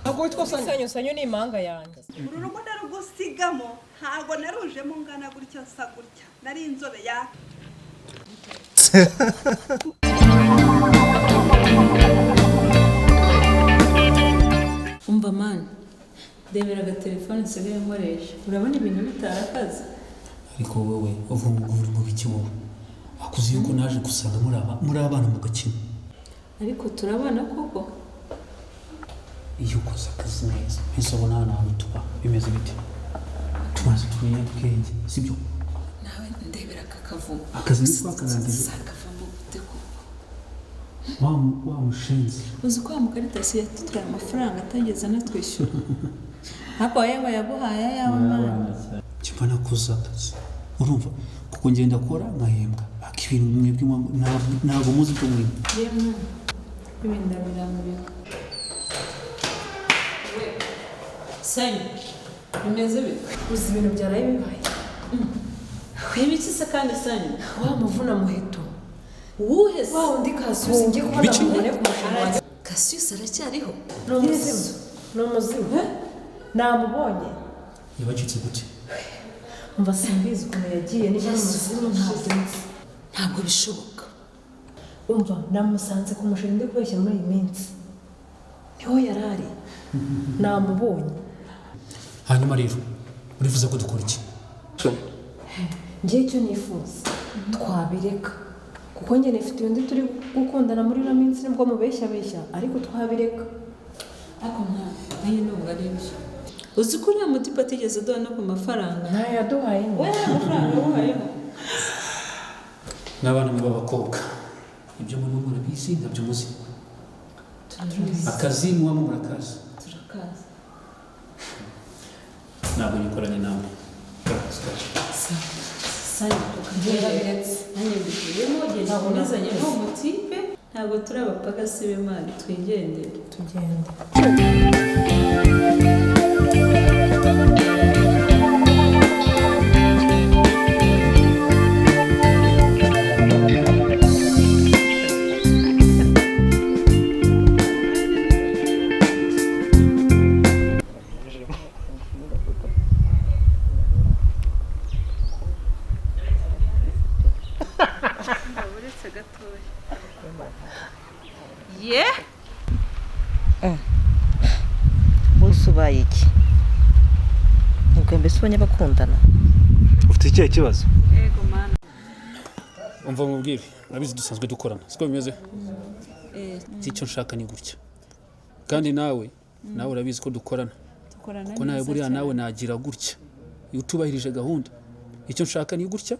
Ntabwo witwa Sanyu. Sanyu ni impanga yanjye. Uru rugo ndarugusigamo, ntabwo narujemo ngana gutya, nsa gutya, nari inzobe ya. Umva mani, ndebera agatelefone nsigaye nkoresha, urabona ibintu bitarakaze. Ariko wowe uvuga ngo uri mu biki? Wowe akuze yuko naje gusanga muri abana mu gakino. Ariko turabana koko. Iyo ukoze akazi neza, mbese ubona hano hantu tuba bimeze bite? Tumaze tumenya ubwenge, sibyo? Nawe ndebera aka kavumo. Akazi ntitwakarangije. Sakavamo gute koko? Wa mushenzi. Uzi ko wa mukaritasi yatutwaye amafaranga atageze anatwishyura? Ariko wowe ngo yaguhaye ayawe mani. Kiba nakoze akazi, urumva, kuko ngenda akora nkahembwa, ariko ibintu mwebwe ntabwo muzi ibyo murimo. Yemwe, ibi ndabirambiwe. Sanyu, bimeze bite? Uzi ibintu byaraye bibaye? Ibiki se kandi, Sanyu? Wa muvuna muheto. Uwuhe se? Wa wundi Kasiyusi ngiye kubona. Biki? Mubone ku mushinga wanjye. Kasiyusi aracyariho? Ni umuzimu, ni umuzimu, namubonye. Yabacitse gute? Umva, simbizi ukuntu yagiye, niba ari umuzimu ntabwo nzi. Ntabwo bishoboka. Umva, namusanze ku mushinga ndi kubeshya muri iyi minsi, niho yari ari, namubonye. Hanyuma rero urifuza ko dukora iki? Ngiye icyo nifuza, twabireka, kuko njye nifite undi turi gukundana muri ino minsi, nibwo mubeshya beshya, ariko twabireka. Ariko mwana, nanjye nubwo ari ibyo, uzi ko uriya mutipe atigeze aduha no ku mafaranga? Ntayo yaduhaye ngo. We nta mafaranga yaguhayeho? N'abana mwe b'abakobwa, ibyo murimo murabizi, ntabyo muzi. Turabizi. Akazi mubamo murakazi. Turakazi. Ntabwo nikoranye nawe. Sanyu, Ndabiretse. nanjye mbivuyemo, genda. Ntabwo Ukomezanye nakomeza. n'uwo mutipe, ntabwo turi abapagasi b'Imana, twigendere. Tugende. Uretse gatoya ye. Bose ubaye iki? Ubwo mbese ubonye bakundana? Ufite ikihe kibazo? Yego mana. Umva mubwire, urabizi dusanzwe dukorana, siko bimeze? Icyo nshaka ni gutya, kandi nawe urabizi ko dukorana. Dukorana Kuko nawe neza buriya cyane. nawe nagira gutya iyo utubahirije gahunda. Icyo nshaka ni gutya,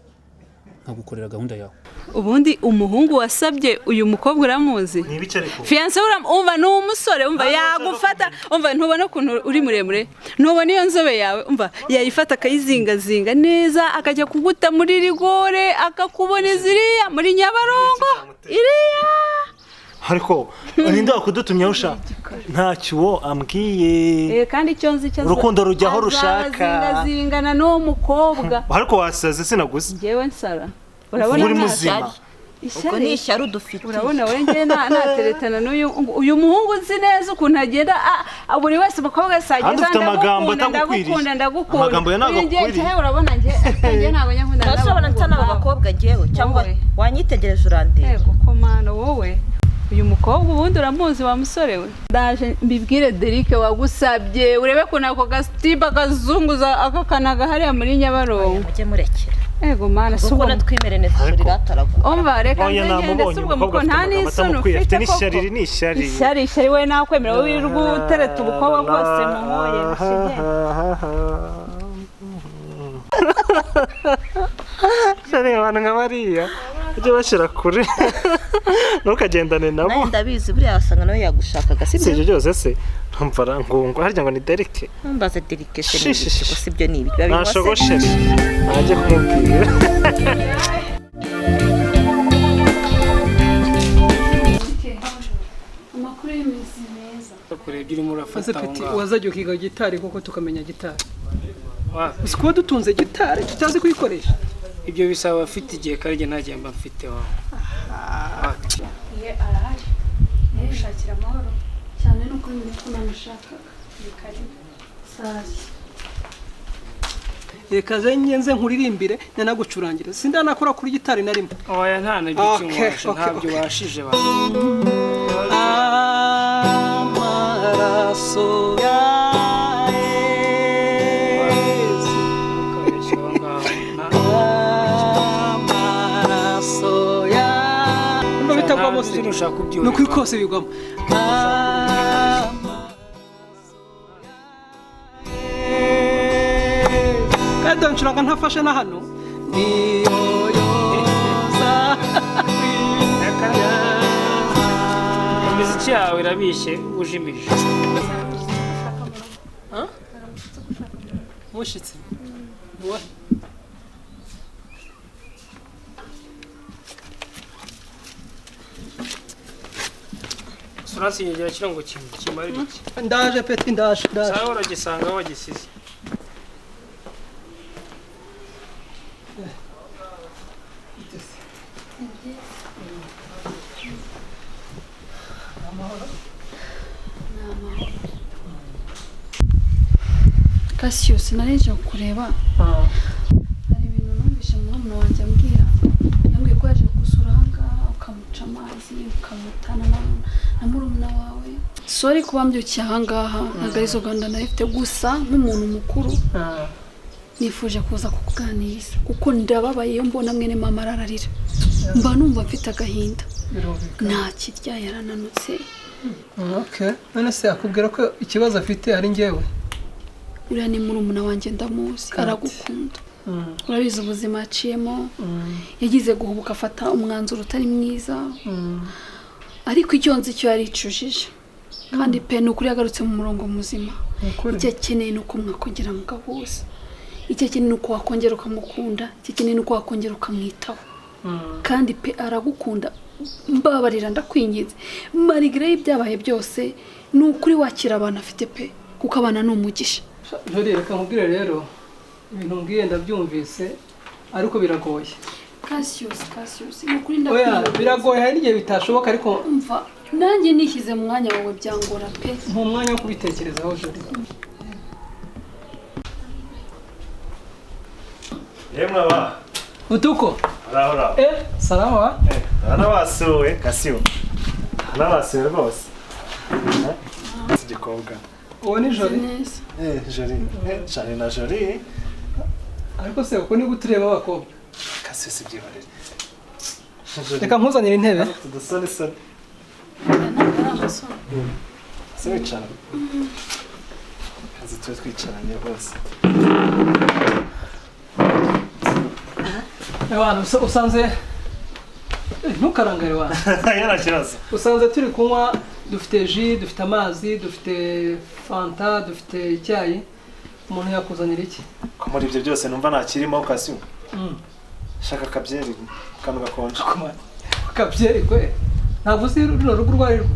nkagukorera gahunda yawe. Ubundi umuhungu wasabye uyu mukobwa uramuzi? Ni ibiki ariko? Fiancé umva, ni umusore, umva, yagufata, umva, ntubona ukuntu uri muremure, ntubona iyo nzobe yawe? Umva, yayifata akayizingazinga neza, akajya kuguta muri rigore, akakuboneza iriya muri Nyabarongo iriya. Ariko ninde wakudutumyeho usha? Ntacyo uwo ambwiye. Eh, kandi icyo nzi cyo Urukundo rujya aho rushaka. azazingazingana n'uwo mukobwa. Ariko wasaze, sinaguze. Njyewe nsara, urabona Uri nta muzima. Ubwo ni ishyari udufitiye. Urabona we, njye nateretana n'uyu uyu muhungu, nzi neza ukuntu agenda buri wese, umukobwa wese Kandi ageza ufite amagambo ndagukunda, atagukwiriye. ndagukunda, ndagukunda. Amagambo ya ntabwo Uyu njye agukwiriye. njyewe urabona njye ntabwo njya nkundana Urabona n'abahungu nsa n'aba nk'aba. bakobwa njyewe cyangwa Wowe. wanyitegereje urandeba? Yego ko mana, wowe uyu mukobwa ubundi uramuzi wa musore we? Ndaje mbibwire Derike wagusabye, urebe ukuntu ako gasitiba kazunguza akakanaga hariya muri Nyabarongo. Mujye murekera. Ego mana, si Ubwo ubwo na twimere neza. Ariko- Turirataraguha. Umva, reka Oya, nze ngende. namubonye Si ubwo umukobwa muko afite nta amagambo n'isoni atamukwiye, ufite afite n'ishyari, koko? iri ni ishyari. Ishyari, ishyari, we nakwemera, wowe wirirwa utereta ubukobwa bwose muhuye mushigende. Ishyari, abantu nka bariya ujye bashyira kure, ntukagendane nabo. Nawe ndabizi, buriya wasanga nawe yagushakaga. Si Sibyo? ibyo byose se, ntumva ngo harya ngo ni Derike? Ntumbaze Derike se. Shi, Ni shi, ibiki shi. ko sibyo? Ni ibiki babinywa se? Nashogosheje najye kumubwira. Nshaka kureba ibyo urimo Maze urafata aho peti ngaho. wazajya ukiga gitari koko tukamenya gitari. Wapi? Uzi kuba dutunze gitari tutazi kuyikoresha. Ibyo bisaba abafite igihe kandi njye nta gihe mba mfite wawe. Wapi? Ye arahari mushakira amahoro Cyane ni ukuri ko namushakaga. Ni karibu. Sari. Reka ze nze nkuririmbire nanagucurangire. Sindanakora kuri gitari na rimwe. Oya nta na byo Okay, ubasha, okay, ntabyo okay. ubashije ba. Amaraso ya Yesu. Ukabeshya aho ngaho. Amaraso ya Urumva bitagwamo se? Ntabyo ushaka kubyumva. Ni ukuri kose bigwamo. Kandi ncuranga ntafashe na hano. Niyo yoza. Imiziki yawe irabishye ujimije. Mushitsi. Uwe. Uransinyegera kino ngo kimara iki? Ndaje peti ndaje ndaje. Sawa uragisanga aho wagisize. Cassius nari nje kukureba. Hari ibintu numvise murumuna wanjye ambwira. Yambwiye ko yaje kugusura aha ngaha ukamuca amazi ukamutana na murumuna wawe. Sorry kuba mbyukiye aha ngaha ntabwo arizo gahunda nari mfite gusa nk'umuntu mukuru nifuje kuza kukuganiriza kuko ndababaye iyo mbona mwene mama arararira mba numva mfite agahinda. Birumvikana. Nta kirya yarananutse. Okay. None se akubwira ko ikibazo afite ari njyewe? Uriya ni murumuna wanjye ndamuzi aragukunda. Urabizi ubuzima yaciyemo yagize guhubuka afata umwanzuro utari mwiza ariko icyo nzi cyo yaricujije kandi pe ni ukuri yagarutse mu murongo muzima. Ukuri. Icyo akeneye ni uko mwakongera mugahuza, icyo akeneye ni uko wakongera ukamukunda, icyo akeneye ni uko wakongera ukamwitaho kandi pe aragukunda. Mbabarira ndakwinginze marigre y'ibyabaye byose ni ukuri wakira abantu afite pe kuko abana ni umugisha. Joli reka nkubwire rero ibintu mbwiye ndabyumvise ariko biragoye. Cassius Cassius ni ukuri Oya ndakwinginze. biragoye hari n'igihe bitashoboka ariko Umva nanjye nishyize mu mwanya wawe byangora pe. mu mwanya wo kubitekerezaho Joli. Yemwe aba. Utuko. Uraho. Salama wa? Nabasuwe Kasiyo. Nabasuwe rwose. Iki gikobwa. Uwo ni Joli. Neza. Joli. Joli na Joli. Ariko se uko ni gutureba abakobwa. Kasiyo si byihorere. Reka nkuzanire intebe. Udusoni soni. Se wicara. Kazi tube twicaranye rwose. Ewana usanze ntukarangare wana. Yara kibazo. Usanze turi kunywa dufite ji, dufite amazi, dufite fanta, dufite icyayi. Umuntu yakuzanira iki? Ko muri ibyo byose numva ntakirimo Kasiyo. Shaka akabyeri kano gakonje. Akabyeri kwe. Ntabwo uzi runo rugo urwo ari rwo.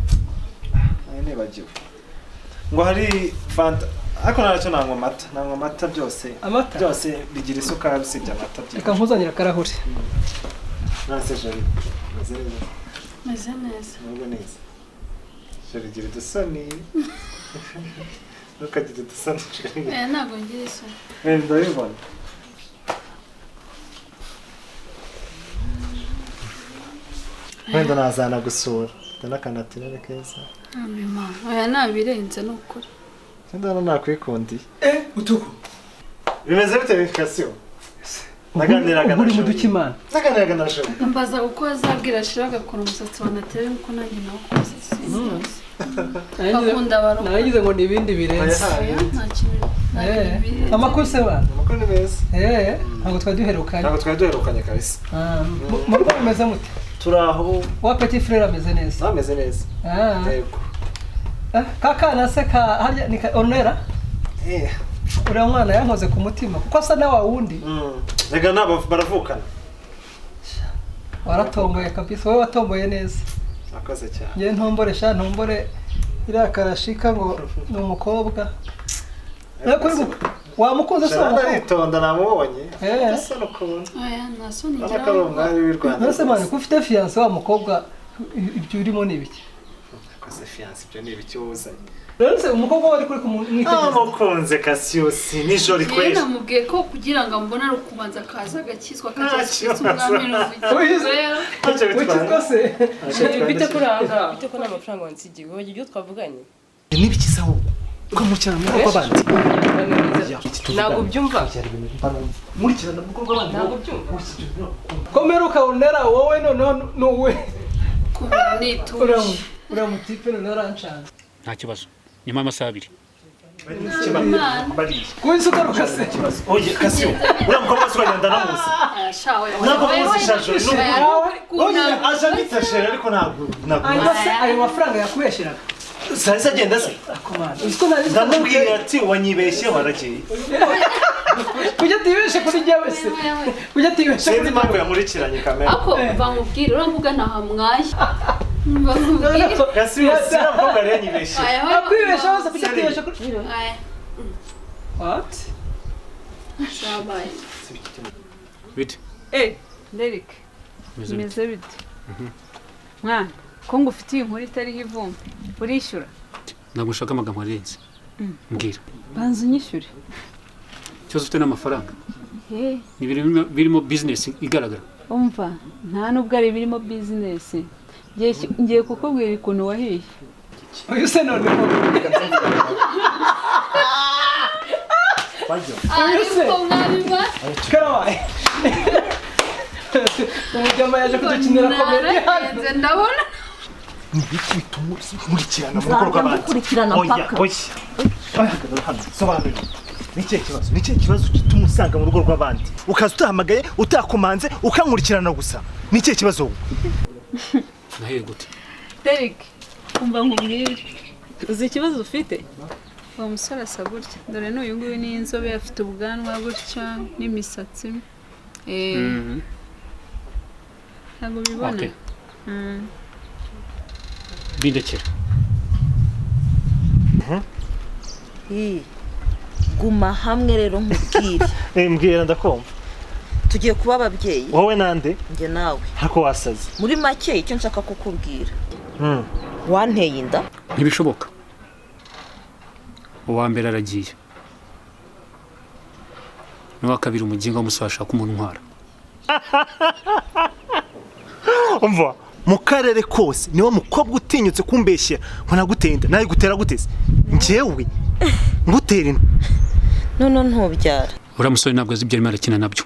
Nibagiwe. Ngo hari fanta ariko ntacyo nanywa amata, nanywa amata byose. Amata? Byose bigira isukari usibye amata byinshi. Reka nkuzanire akarahuri. Nonese Joli, meze neza. Meze neza. Nubwo neza. Joli gira udusoni. Ntukagire udusoni Joli. Ntabwo ngira isoni. Ndabibona. Wenda nazana gusura. Ndanakanatira keza. Oya nabirenze ni ukuri. Ndana nakwikundiye. Utuko. Bimeze bite Kasiyo? Naganiraga na Uri Joli. mudukimana. Naganiraga na Joli. Mbaza uko azabwira Shira agakora umusatsi wa Nathalie nkuko nanjye nawukoze. Bakunda barokora. Nagize ngo ni ibindi birenze. Oya nta kintu. Amakuru se bana? Amakuru ni meza. Ntabwo twari duherukanye. Ntabwo twari duherukanye kabisa. Mu rugo bimeze mute? Turaho. Wa petit frère ameze neza. Ameze neza. Yego. Kakana se ka harya ni ka Onera? Uriya mwana yankoze ku mutima kuko asa na wa wundi. Rega nabo baravukana. Waratomboye kabisa, wowe watomboye neza. Akoze cyane. Ngiye ntombore sha ntombore Iriya karashika ngo ni umukobwa. Wamukunze se umukobwa? Aritonda namubonye. Eh. Asa n'ukuntu. Oya, nta soni Urabona ko ari umwari w'i Rwanda. None se mani ko ufite fiyanse wa mukobwa, ibyo urimo ni ibiki? Akoze fiyanse, ibyo ni ibiki wowe uzanye? Rero se umukobwa wari kuri kumwitegereza? Namukunze Cassius nijoro Njyewe ikwezi. namubwiye ko kugira ngo ambone ari ukubanza akaza agakizwa, Nta akajya kibazo. umwami n'ubugingo. Ntacyo bitwaye. Ukizwa se? Bite kuri aha ngaha? Bite ko nta mafaranga wansigiye? Wibagiwe ibyo twavuganye? N'ibiki se ahubwo? Ukamukirana mu rugo rw'abandi. Ntabwo ubyumva. Nkurikirana mu rugo rw'abandi. Ntabwo ubyumva. Komera ukawunera wowe noneho ni uwe. Nituje. Uriya mutipe noneho aranshanze. Nta kibazo, nyuma y'amasaha 2. Kuhise ugaruka se? Oye Cassius, uriya mukobwa se uragenda namuzi. Ntabwo muzi shajo. Oye, aje anyita shere ariko ntabwo Hanyuma se ayo mafaranga yakubeshyeraga? Sahise agenda se? Ndamubwira ati wanyibeshye waragiye. Kujya atibeshe kuri njyewe se? Kujya atibeshe Sinzi kuri impamvu yamurikiranye kamera. Ako bamubwira uravuga ntaho amwaye. Bamubwira. Cassius, uriya mukobwa yari yanyibeshye. Akwibesha hose, kujya atibeshe kuri What? Shabaye. Bite? Eh, Derek. Meze bite? Meze bite? Mwana, ko ngufitiye inkuru itariho ivumbi. Urishyura? Ntabwo nshaka amagambo arenze. Mbwira. Banza unyishyure. Ikibazo ufite n'amafaranga. Eh, Ni birimo business igaragara. umva, nta nubwo ari birimo business. Ngiye kukubwira ukuntu wahiye. Uyu se noneho. Ariko mwabiba. Karabaye. Umujyama yaje kudukinira komedi hano. Naragenze ndabona. Ni ibiki bituma nkurikirana mu rugo rw'abandi? Nzajya Oya, mpaka. oya. Hagarara hano, sobanurira. Ni ikihe kibazo? Ni ikihe kibazo gituma usanga mu rugo rw'abandi? Ukaza utahamagaye, utakomanze, ukankurikirana gusa. Ni ikihe kibazo wowe? Nahiye gute? Derek, umva nkubwire. Uzi ikibazo ufite? Uwo musore asa gutya. Dore n'uyu nguyu ni inzobe, afite ubwanwa gutya n'imisatsi. Ntabwo ubibona? Okay. Bindekera. Guma hamwe rero nkubwire. Mbwira ndakumva. Tugiye kuba ababyeyi. Wowe nande? Njye nawe. Hako wasaze. Muri make icyo nshaka kukubwira. Wanteye inda? Ntibishoboka. Uwa mbere aragiye. N'uwa kabiri umuginga w'umusore ashaka umuntwara. Umva, mu karere kose niwo mukobwa utinyutse kumbeshyera ngo naguteye inda. Nawe gutera guteze? Njyewe ngutera inda. None ntubyara. Uriya musore ntabwo azi ibyo arimo arakina nabyo.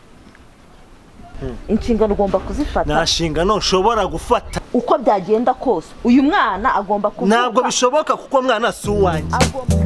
Inshingano ugomba kuzifata. Nta nshingano nshobora gufata. Uko byagenda kose uyu mwana agomba kuvuka. Ntabwo bishoboka kuko mwana si uwanjye. Agomba